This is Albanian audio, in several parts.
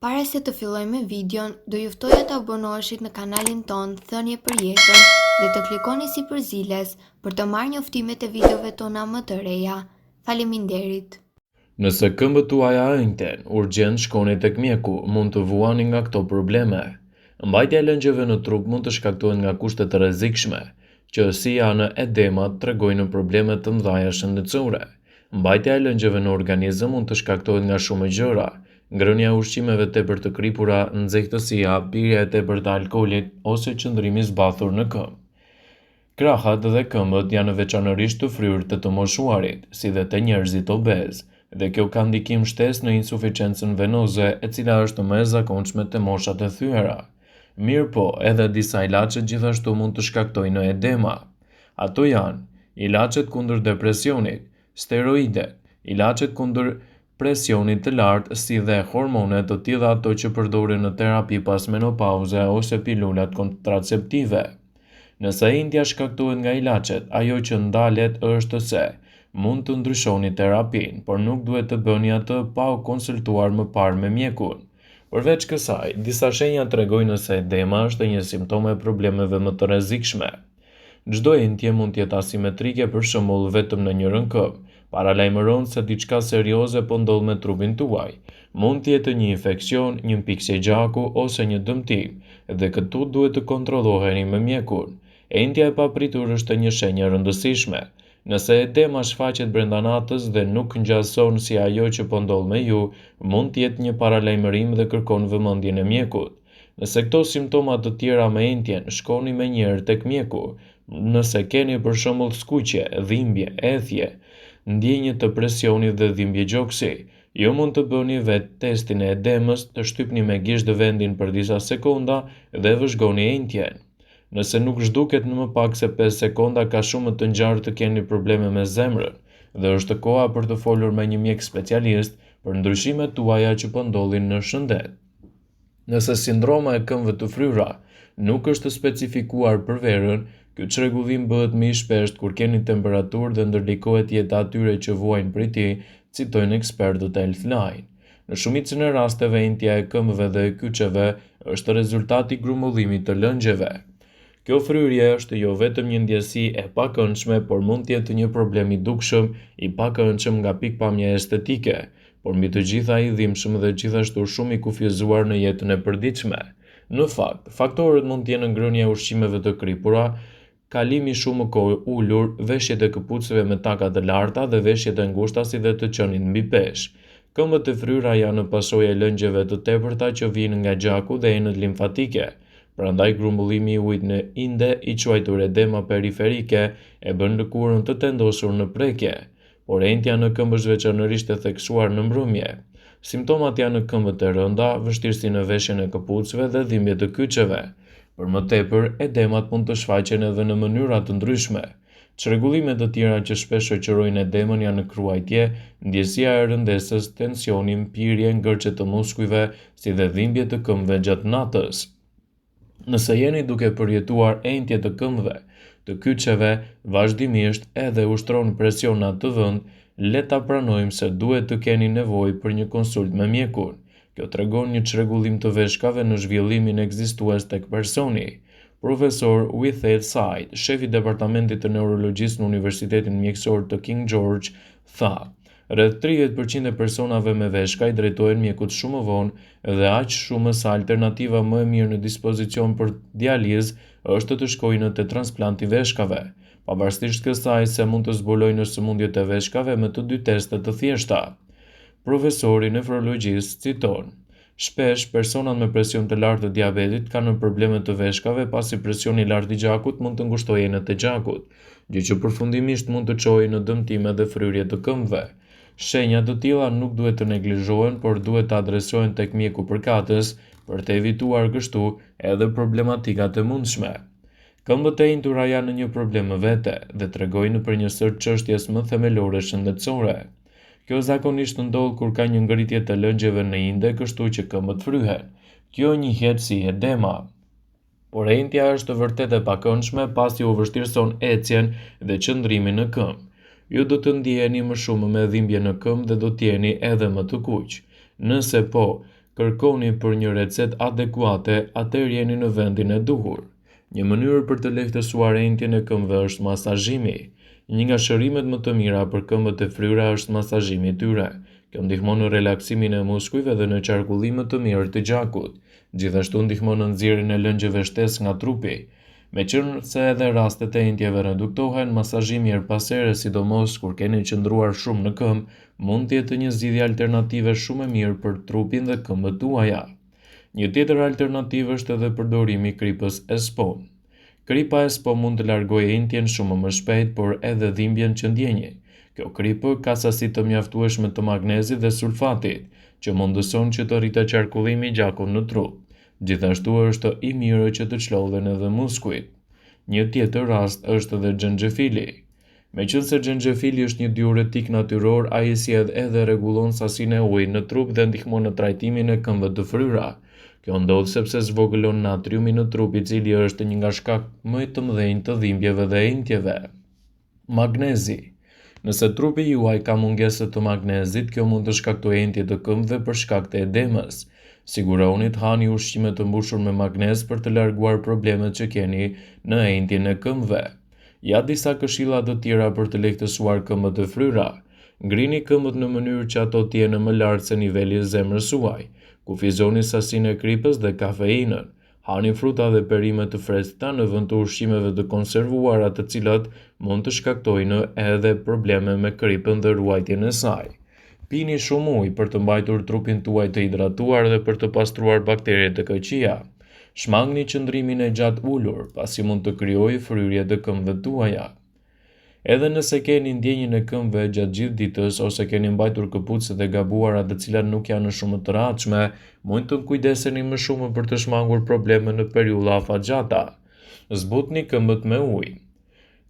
Para se të fillojmë me videon, do ju ftoja të abonoheshit në kanalin tonë Thënie për Jetën dhe të klikoni sipër ziles për të marrë njoftimet e videove tona më të reja. Faleminderit! Nëse këmbët tuaja ënjten, urgjent shkoni tek mjeku, mund të vuani nga këto probleme. Mbajtja e lëngjeve në trup mund të shkaktohet nga kushte të rrezikshme, që si janë edemat tregojnë probleme të mëdha shëndetësore. Mbajtja e lëngjeve në organizëm mund të shkaktohet nga shumë gjëra, ngrënia e ushqimeve tepër të kripura, nxehtësia, pirja e tepërt e alkoolit ose qëndrimi i zbathur në këmbë. Krahët dhe këmbët janë veçanërisht të fryrë te të moshuarit, si dhe te njerëzit obezë, dhe kjo ka ndikim shtesë në insuficiencën venoze, e cila është më e zakonshme te moshat e thyera. Mirëpo, edhe disa ilaçe gjithashtu mund të shkaktojnë edema. Ato janë, ilaçet kundër depresionit, steroidet, ilaçet kundër presionit të lartë si dhe hormone të tilla ato që përdoren në terapi pas menopauze ose pilulat kontraceptive. Nëse ënjtja shkaktohet nga ilaçet, ajo që ndalet është se mund të ndryshoni terapinë, por nuk duhet të bëni atë pa u konsultuar më parë me mjekun. Përveç kësaj, disa shenja tregojnë nëse edema është një simptomë e problemeve më të rrezikshme. Çdo ënjtje mund të jetë asimetrike për shembull vetëm në njërën këmbë, paralajmëron se diçka serioze po ndodh me trupin tuaj. Mund të jetë një infeksion, një mpiksje gjaku ose një dëmtim, dhe këtu duhet të kontrolloheni me mjekun. Ënjtja e papritur është një shenjë e rëndësishme. Nëse edema shfaqet brenda natës dhe nuk ngjason si ajo që po ndodh me ju, mund të jetë një paralajmërim dhe kërkon vëmendjen e mjekut. Nëse këto simptoma të tjera me ënjtjen, shkoni menjëherë tek mjeku. Nëse keni për shembull skuqje, dhimbje, ethje, ndjenjë të presionit dhe dhimbje gjoksi, ju mund të bëni vetë testin e edemës, të shtypni me gisht vendin për disa sekonda dhe vëzhgoni ënjtjen. Nëse nuk zhduket në më pak se 5 sekonda ka shumë të ngjarë të keni probleme me zemrën dhe është koha për të folur me një mjek specialist për ndryshimet tuaja që po ndodhin në shëndet. Nëse sindroma e këmbëve të fryra nuk është specifikuar për verën, ky çrregullim bëhet më i shpeshtë kur keni temperaturë dhe ndërlikohet jeta atyre që vuajnë prej tij, citojnë ekspertët e Healthline. Në shumicën e rasteve ënjtja e këmbëve dhe e kyçeve është rezultat i grumbullimit të lëngjeve. Kjo fryrje është jo vetëm një ndjesi e pakëndshme, por mund të jetë një problem i dukshëm i pakëndshëm nga pikëpamja estetike, por mbi të gjitha i dhimbshëm dhe gjithashtu shumë i kufizuar në jetën e përditshme. Në fakt, faktorët mund të jenë ngrënia e ushqimeve të kripura, Kalimi shumë kohë ulur, veshjet e këpucëve me taka të larta dhe veshjet e ngushta si dhe të qenit mbi peshë. Këmbët e fryra janë pasojë e lëngjeve të tepërta që vijnë nga gjaku dhe enët limfatike. Prandaj grumbullimi i ujit në inde, i quajtur edema periferike, e bën lëkurën të tendosur në prekje. Por ënjtja në këmbë është veçanërisht e theksuar në mbrëmje. Simptomat janë këmbët e rënda, vështirësi në veshjen e këpucëve dhe dhimbje të kyçeve. Për më tepër, edemat mund të shfaqen edhe në mënyra të ndryshme. Çrregullime të tjera që shpesh shoqërojnë edemën janë kruajtje, ndjesia e rëndesës, tensioni, mpirje, ngërçe të muskujve, si dhe dhimbje të këmbëve gjatë natës. Nëse jeni duke përjetuar ënjtje të këmbëve, të kyçeve, vazhdimisht edhe ushtron presion në atë vend, le ta pranojmë se duhet të keni nevojë për një konsultë me mjekun. Kjo tregon një çrregullim të veshkave në zhvillimin ekzistues tek personi. Profesor Withed Said, shef i Departamentit të Neurologjisë në Universitetin Mjekësor të King George, tha: Rreth 30% e personave me veshka i drejtohen mjekut shumë vonë dhe aq shumë sa alternativa më e mirë në dispozicion për dializë është të shkojnë te transplanti i veshkave, pavarësisht kësaj se mund të zbulojnë sëmundjet e veshkave me të dy teste të thjeshta. Profesori i nefrologjisë citon: Shpesh, personat me presion të lartë të diabetit kanë probleme të veshkave pasi presioni i lartë i gjakut mund të ngushtojë enët e gjakut, gjë që përfundimisht mund të çojë në dëmtime dhe fryrje të këmbëve. Shenja të tilla nuk duhet të neglizhohen, por duhet të adresohen tek mjeku përkatës për të evituar kështu edhe problematikat e mundshme. Këmbët e ënjtura janë një problem më vete dhe tregojnë për një sërë çështjes më themelore shëndetësore. Kjo zakonisht ndodh kur ka një ngritje të lëngjeve në inde kështu që këmbët fryhen. Kjo njihet si edema. Por ënjtja është vërtet e pakëndshme pasi u vështirëson ecjen dhe qëndrimin në këmbë. Ju do të ndiheni më shumë me dhimbje në këmbë dhe do të jeni edhe më të kuq. Nëse po. kërkoni për një recetë adekuate, atëherë jeni në vendin e duhur. Një mënyrë për të lehtësuar enjtjen e këmbëve është masazhimi. Një nga shërimet më të mira për këmbët e fryra është masazhimi i tyre. Kjo ndihmon në relaksimin e muskujve dhe në qarkullim më të mirë të gjakut. Gjithashtu ndihmon në nxjerrjen e lëngjeve shtesë nga trupi. Meqenëse edhe rastet e enjtjeve reduktohen, masazhimi herë pas here, sidomos kur keni qëndruar shumë në këmbë, mund të jetë një zgjidhje alternative shumë e mirë për trupin dhe këmbët tuaja. Një tjetër alternativë është edhe përdorimi i kripës Espon. Kripa Espon mund të largojë enjtjen shumë më shpejt, por edhe dhimbjen që ndjeni. Kjo kripë ka sasi të mjaftueshme të magnezit dhe sulfatit, që mundëson që të rritet qarkullimi i gjakut në trup. Gjithashtu është i mirë që të çlodhen edhe muskujt. Një tjetër rast është edhe xhenxhefili. Meqenëse xhenxhefili është një diuretik natyror, ai sjell edhe rregullon sasinë e ujit në trup dhe ndihmon në trajtimin e këmbëve të fryra. Kjo ndodh sepse zvogëlon natriumin në trup i cili është një nga shkak më të mëdhenj të dhimbjeve dhe enjtjeve. Magnezi. Nëse trupi juaj ka mungesë të magnezit, kjo mund të shkaktojë enjtje të këmbëve për shkak të edemës. Sigurohuni të hani ushqime të mbushur me magnez për të larguar problemet që keni në enjtjen e këmbëve. Ja disa këshilla të tjera për të lehtësuar këmbët e fryra. Ngrini këmbët në mënyrë që ato të jenë më lart se niveli i zemrës suaj. Kufizoni sasinë e kripës dhe kafeinën. Hani fruta dhe perime të freskëta në vend të ushqimeve të konservuara të cilat mund të shkaktojnë edhe probleme me kripën dhe ruajtjen e saj. Pini shumë ujë për të mbajtur trupin tuaj të hidratuar dhe për të pastruar bakteret e këqija. Shmangni qëndrimin e gjatë ulur, pasi mund të krijojë fryrje të këmbëve tuaja. Edhe nëse keni ndjenjën e këmbëve gjatë gjithë ditës ose keni mbajtur këpucët e gabuara të cilat nuk janë shumë të rehatshme, mund të kujdeseni më shumë për të shmangur probleme në periudha afatgjata. Zbutni këmbët me ujë.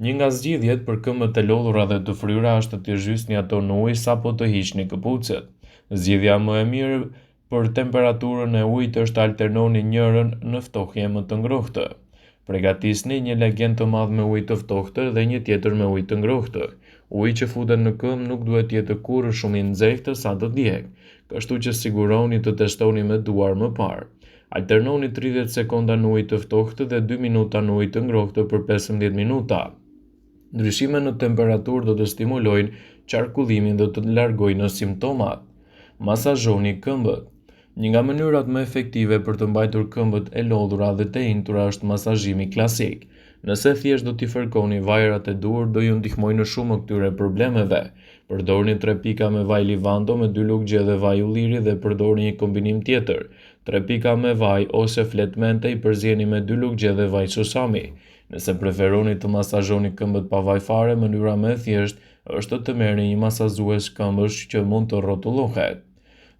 Një nga zgjidhjet për këmbët e lodhura dhe të fryra është t'i zhysni ato në ujë sapo të hiqni këpucët. Zgjidhja më e mirë për temperaturën e ujit është të alternoni njërën në ftohje më të ngrohtë. Pregatisni një legen të madh me ujë të ftohtë dhe një tjetër me ujë të ngrohtë. Uji që futet në këmbë nuk duhet të jetë kurrë shumë i nxehtë sa të djegë, kështu që sigurohuni të testoni me duar më parë. Alternoni 30 sekonda në ujë të ftohtë dhe 2 minuta në ujë të ngrohtë për 15 minuta. Ndryshime në temperaturë do të stimulojnë qarkullimin dhe të largojnë simptomat. Masazhoni këmbët. Një nga mënyrat më efektive për të mbajtur këmbët e lodhura dhe të enjtura është masazhimi klasik. Nëse thjesht do t'i fërkoni vajrat e duhur do ju ndihmojnë shumë këtyre problemeve. Përdorni 3 pika me vaj livando me 2 lugë gjedhe vaj ulliri dhe përdorni një kombinim tjetër. 3 pika me vaj ose fletë mente i përzieni me 2 lugë gjedhe vaj susami. Nëse preferoni të masazhoni këmbët pa vaj fare, mënyra më e thjeshtë është të merrni një masazues këmbësh që mund të rrotullohet.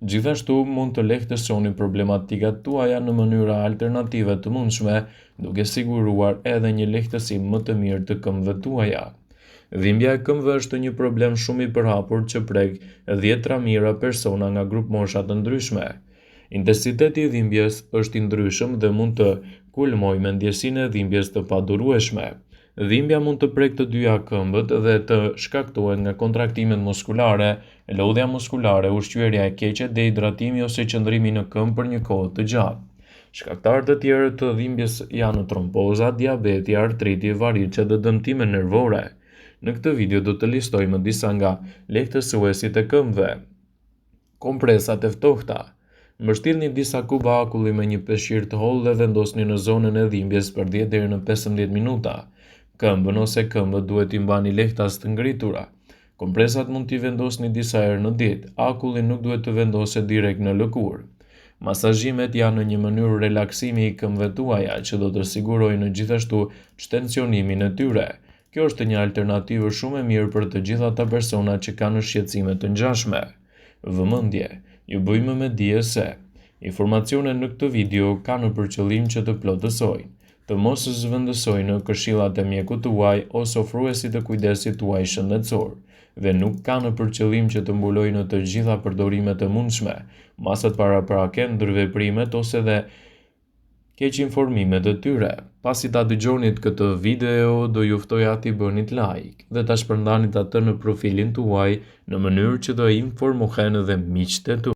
Gjithashtu, mund të lehtësoni problematikat tuaja në mënyra alternative të mundshme, duke siguruar edhe një lehtësim më të mirë të këmbëve tuaja. Dhimbja e këmbëve është një problem shumë i përhapur që prek dhjetëra mijëra persona nga grupmosha të ndryshme. Intensiteti i dhimbjes është i ndryshëm dhe mund të kulmojë me ndjesinë e dhimbjes të padurueshme. Dhimbja mund të prekë të dyja këmbët dhe të shkaktohet nga kontraktimet muskulare, lodhja muskulare, ushqyerja e keqe, dehidratimi ose qëndrimi në këmbë për një kohë të gjatë. Shkaktarë të tjerë të dhimbjes janë tromboza, diabeti, artriti, variçe dhe dëmtime nervore. Në këtë video do të listojmë disa nga lehtësuesit e këmbëve. Kompresat e ftohta. Mbështillni disa kuba akulli me një peshqir të hollë dhe vendosni në zonën e dhimbjes për 10 deri në 15 minuta. Këmbën ose këmbët duhet t'i mbani lehtas të ngritura. Kompresat mund t'i vendosni disa herë në ditë. Akulli nuk duhet të vendoset direkt në lëkurë. Masazhimet janë një mënyrë relaksimi i këmbëve tuaja që do të sigurojnë gjithashtu çtensionimin e tyre. Kjo është një alternativë shumë e mirë për të gjithë ata persona që kanë shqetësime të ngjashme. Vëmendje, ju bëjmë me dije se informacionet në këtë video kanë për qëllim që të plotësojnë, të mos zëvendësojnë këshillat e mjekut tuaj ose ofruesit të kujdesit tuaj shëndetësor dhe nuk kanë për qëllim që të mbulojnë të gjitha përdorimet e mundshme, masat paraprake, ndërveprimet ose dhe keqinformimet e tyre. Pasi ta dëgjonit këtë video, do ju ftoja t'i bënit like dhe ta shpërndanit atë në profilin tuaj në mënyrë që të informohen edhe miqtë e tu.